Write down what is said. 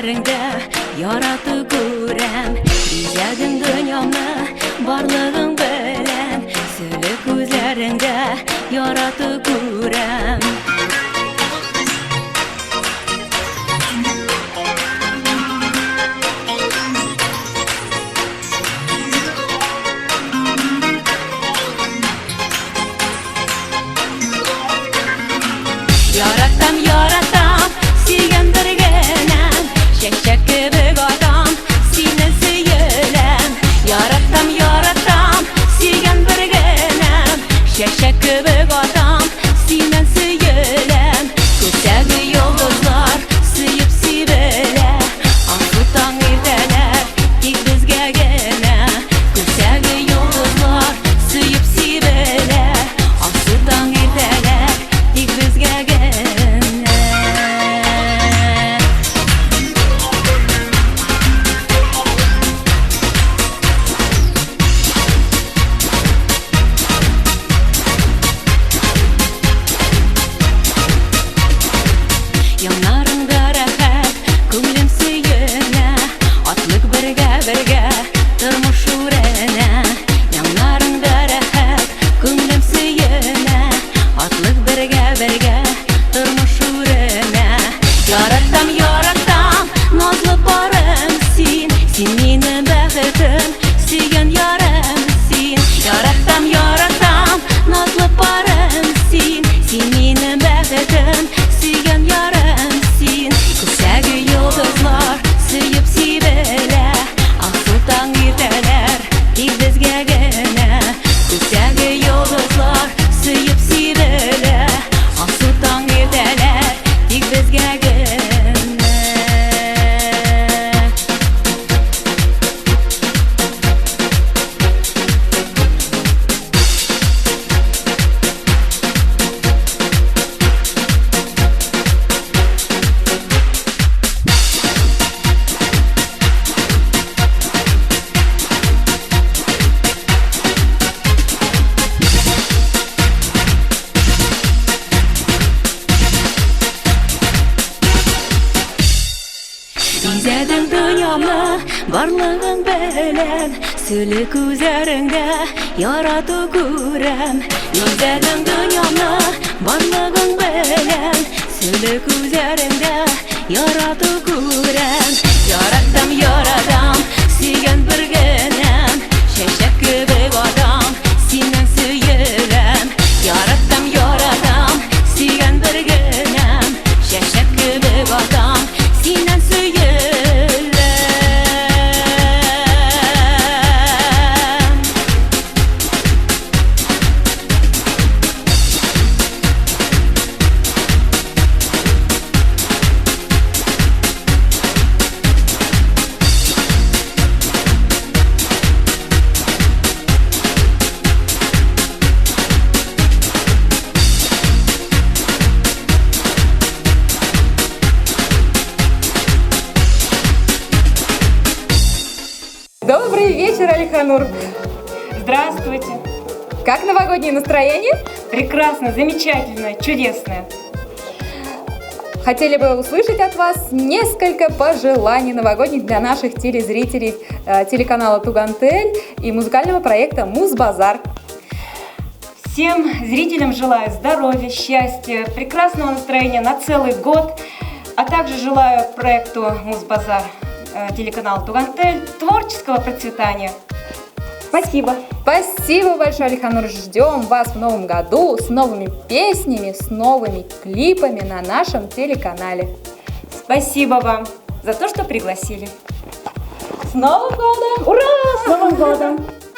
күзләреңдә ярату күрәм. Бизәдең дөньямны барлыгың белән. Сөле күзләреңдә ярату күрәм. Яратам, яратам, сөйгән бер генәм, Чәчәк кебек атам, сине сөеләм. Яратам, яратам, сөйгән бер генәм, Чәчәк кебек атам, синнән сөеләм. Күктәге йолдызлар сөеп сибелә, Алсу таң иртәләр тик безгә генә. Күктәге йолдызлар сөеп сибелә, Алсу таң иртәләр тик безгә генә. Яннарыңда рәхәт, күңелем сөенә, Атлык бергә-бергә тормыш үренә. Яннарыңда рәхәт, күңелем сөенә, Атлык бергә-бергә тормыш үренә. Яратам, яратам, назлы парым син, Син минем бәхетем, сөйгән ярым син. Яратам, яратам, назлы парым син, Син минем бәхетем, сөйгән ярым син. Күктәге йолдызлар сөеп сибелә, Алсу таң иртәләр тик безгә генә. Күктәге йолдызлар сөеп сибелә, Алсу таң иртәләр тик безгә генә. Бизәдең дөньямны барлыгың белән, Сөле күзләреңдә ярату күрәм. Бизәдең дөньямны барлыгың белән, Сөле күзләреңдә ярату күрәм. Яратам, яратам, сөйгән бер генәм, Чәчәк кебек атам, синнән сөеләм. Яратам, яратам, сөйгән бер генәм, Чәчәк кебек атам, синнән сөеләм. Добрый вечер, Алиханур. Здравствуйте. Как новогоднее настроение? Прекрасно, замечательно, чудесное. Хотели бы услышать от вас несколько пожеланий новогодних для наших телезрителей телеканала Тугантель и музыкального проекта Муз-Базар. Всем зрителям желаю здоровья, счастья, прекрасного настроения на целый год, а также желаю проекту Муз-Базар телеканала Тугантель творческого процветания. Спасибо. Спасибо большое, Алиханур. Ждем вас в новом году с новыми песнями, с новыми клипами на нашем телеканале. Спасибо вам за то, что пригласили. С Новым годом! Ура! С Новым годом!